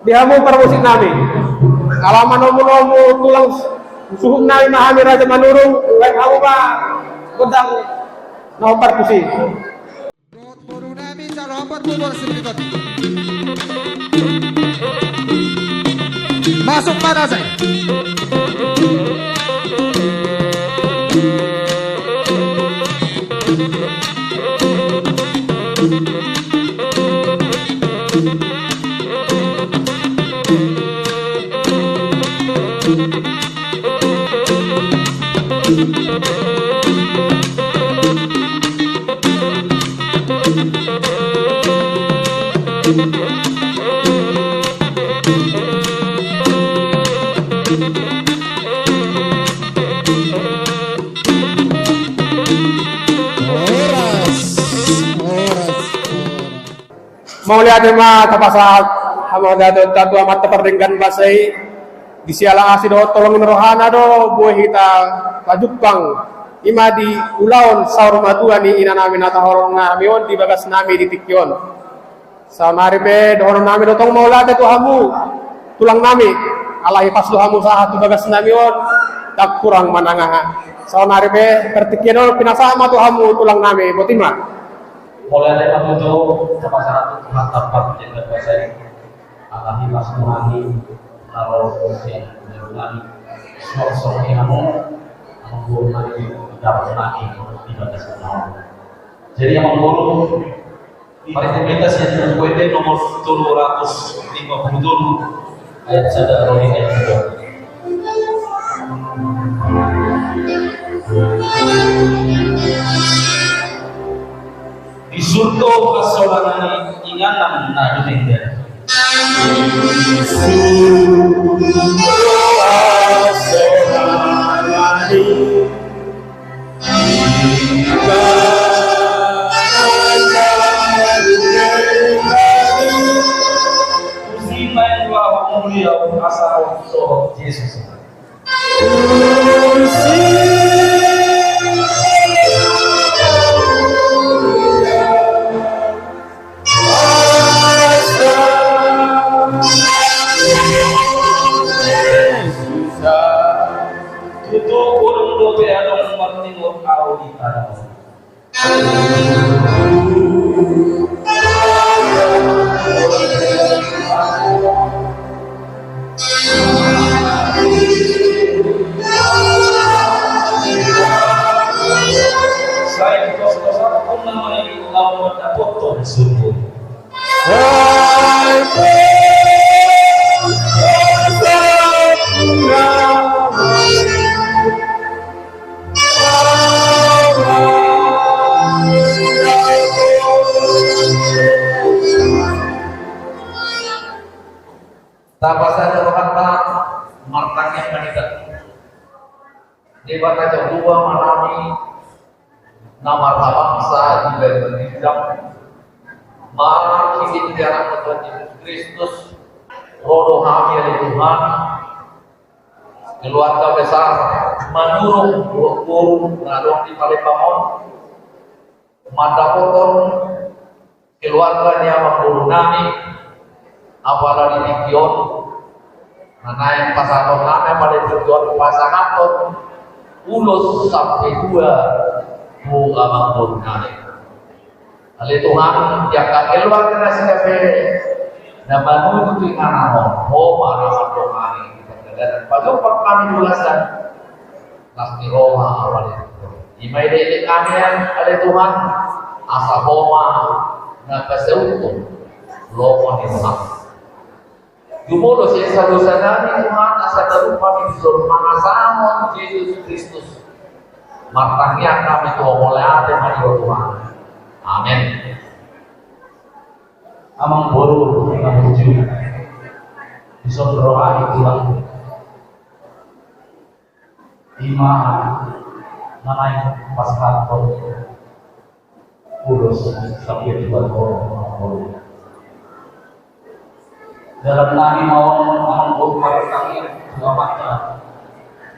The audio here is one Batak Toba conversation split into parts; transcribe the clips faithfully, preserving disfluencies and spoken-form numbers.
Di hamu parmusik nami. Ala manomu-nomu tulang suhut nami ma hami Raja Manurung, baen hamu ma gondang na hombar tusi. Masuk mana saya? Horas, horas, horas. Mauliate ma tapasahat hamarga dohot tu amanta pardenggan basa i. Disiala asi dohot holong ni rohana do boi hita pajumpang i ma di ulaon saur matua ni ina nami na tahorong nami on di bagas nami di tingki on. Saonari pe dohonon nami do tong mauliate tu hamu tulang nami, alai pas do hamu sahat tu bagas nami on, ndang hurang manang aha. Saonari pe partingkian on pinasahat ma tu hamu tulang nami, botima. Mauliate ma tutu tapasahat tu Tuhan Tampak Jendek Basai. Alai pas tu hami na ro sian jauh nami, suang songon i hamu amangboru nami, dapot nami di bagas nami. Jadi amangboru, Marhite hita sian Buku Ende nomor tolu ratus lima puluh tolu, ayat sada ro di ayat dua. Di surgo hasolangan i inganan na dumenggan. Di surgo hasolangan i. Tutu burung dope adong marningot au di tano. Sai tos-tosan on nama i laho mandapothon surgo. Tapasahat rohanta, martangiang ma hita. Debata Jahowa ma nami na marhabangsa di banua ginjang, marhite ni Anakmu Tuhan Jesus Kristus, ro do hami ale Tuhan, keluarga besar Manurung, boru na adong di Palembang on, mandapothon keluarga ni amangboru nami, apala di tingki on, na naeng pasahaton nami apala di tingki on, pasahathon ulos sampe dua tu amangboru nami. Ale Tuhan, di angka keluarga na sian pe na manuju tu inganan on, Ho ma na mandongani di pardalanan, pajumpang hami di bagasan las ni roha apala di tingki on. I ma dielek hami ale Tuhan, asa Ho ma na pasauthon lomo ni roham. Jumolo sian dosa nami Tuhan, asa tarup hami dison mangasahon Jesus Kristus. Martangiang hami tu Ho, mauliate ma di Ho Tuhan. Amen. Amangboru na burju, dison ro hami Tuhan. I ma na naeng pasahathon ulos sampe dua tu ho. Dalan nami ma on, amangboru, martangiang tu Amanta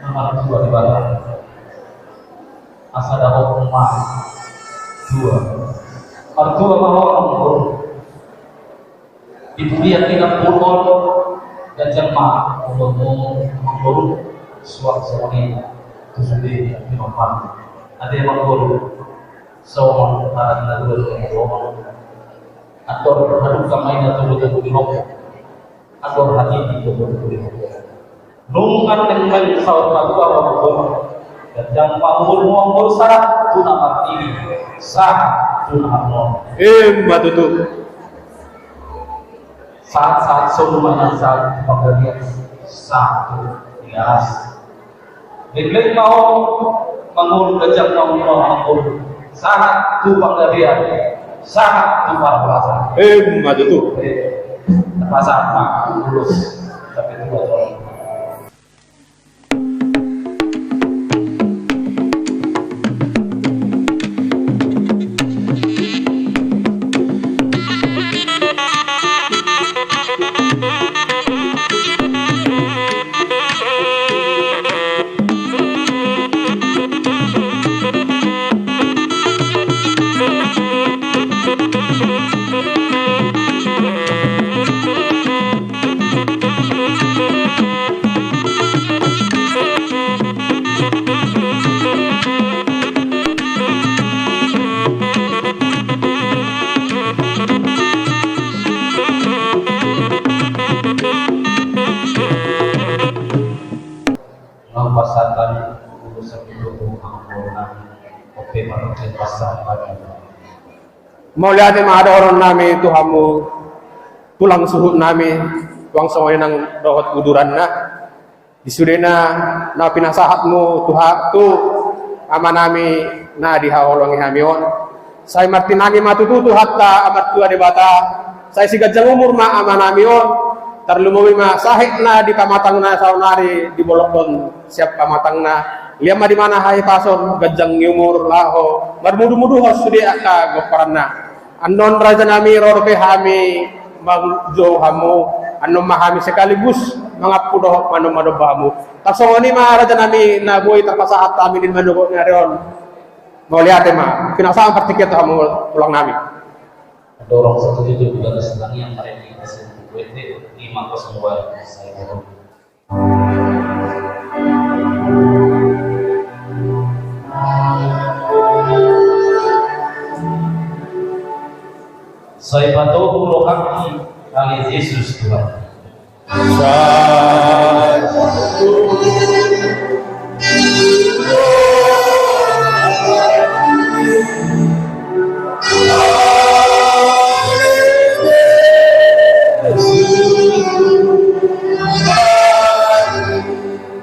na martua Debata, asa dapot ma tua. Martua ma ho, amangboru. Di pudian ni lambungkon, Ganjang ma umurmu, Amangboru, suang songon i tu sude pinompar. Ate Amangboru, songon hata ni na dua tu Amangboru. Andor hadungka ma i na togu-togu di lombo. Andor hatiti togu-togu di lombo. Nunga nang main saur matua Amangboru. Ganjang ma umurmu Amangboru, sahat tu na marnini, sahat tu na marnono. Ima tutu. Sahat-sahat solu ma nian, sahat tu panggabean, sahat tu pigaras. Leklek ma ho Amangboru, ganjang ma umurmu Amangboru, sahat tu panggabean, sahat tu parhorasan. Ima tutu. Eh, tapasahat ma ulos sampe tua tong. Nang pasahat hami ulos sampe tua tu Amangboru nami, ope ma pasahat hami. Mauliate ma dohonon nami tu hamu, tulang suhut nami, suang songon i nang dohot uduranna. Di sudena na pinasahatmu tu ha-, tu ama nami na dihaholongi hami on. Sai martinangi ma tutu Tuhanta Ama Tua Debata. Sai siganjang umur ma ama nami on. Tarlumobi ma sahit na di pamatangna saonari dibolongkon sian pamatangna. Lean ma di mana hahipason, ganjang ni umur laho marmudu-muduhon sude angka gomparanna. Annon raja nami, ro dope hami manjou hamu, annon ma hami sekaligus mangampu dohot manom-manom hamu. Tarsongon i ma raja nami na boi tapasahat hami di manogot ni ari on. Mauliate ma, pinasahat partingkian tu hamu tulang nami. Dorong satu tujuh bulan setengah yang mereka kasih buku itu lima kosong dua saya. Sai patogu rohangki ale Jesus Tuhan. Sai patogu.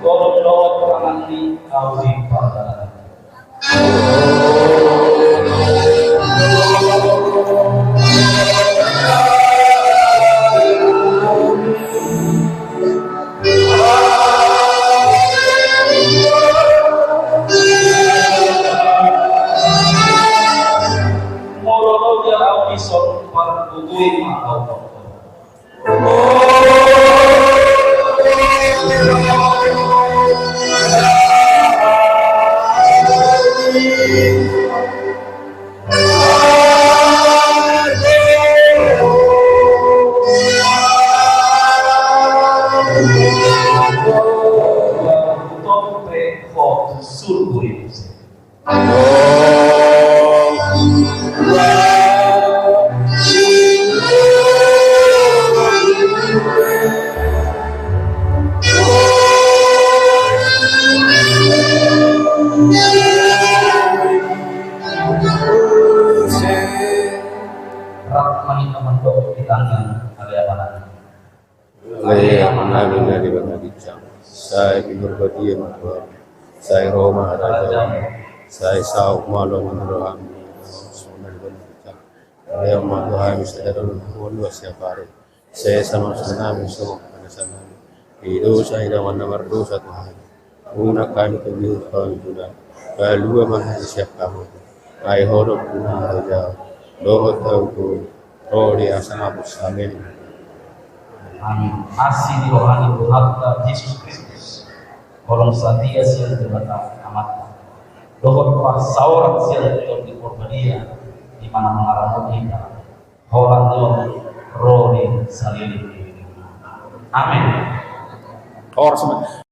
Tolong dohot tangan ni audi pardalanan. Molo loja au dison, pargogoi ma au. Rap ma hita mandok di tangan ale Ama nami. Ale Ama nami na di banua ginjang, sai pinarbadia ma goarmu, sai ro ma harajaonmu, sai saut ma lomo ni roham, songon na di banua ginjang. Lehon ma tu hami sadari on hangoluan siapari. Sesa ma dosa nami songon pangalaosion nami di dosa ni dongan na mardosa tu hami. Unang hami togihon tu hami, palua ma hami sian harajaon. Ai Ho do nampuna harajaon dohot hangoluan, ro di asa mapus. Amen. Amen. Asi ni roha ni Tuhanta Jesus Kristus, holong satia sian Debata Amanta, dohot parsaoran sian Tondi Porbadia, di mana mangaramoti hita, holan ni on ro di saleleng ni lelengna. Amen. Horas ma.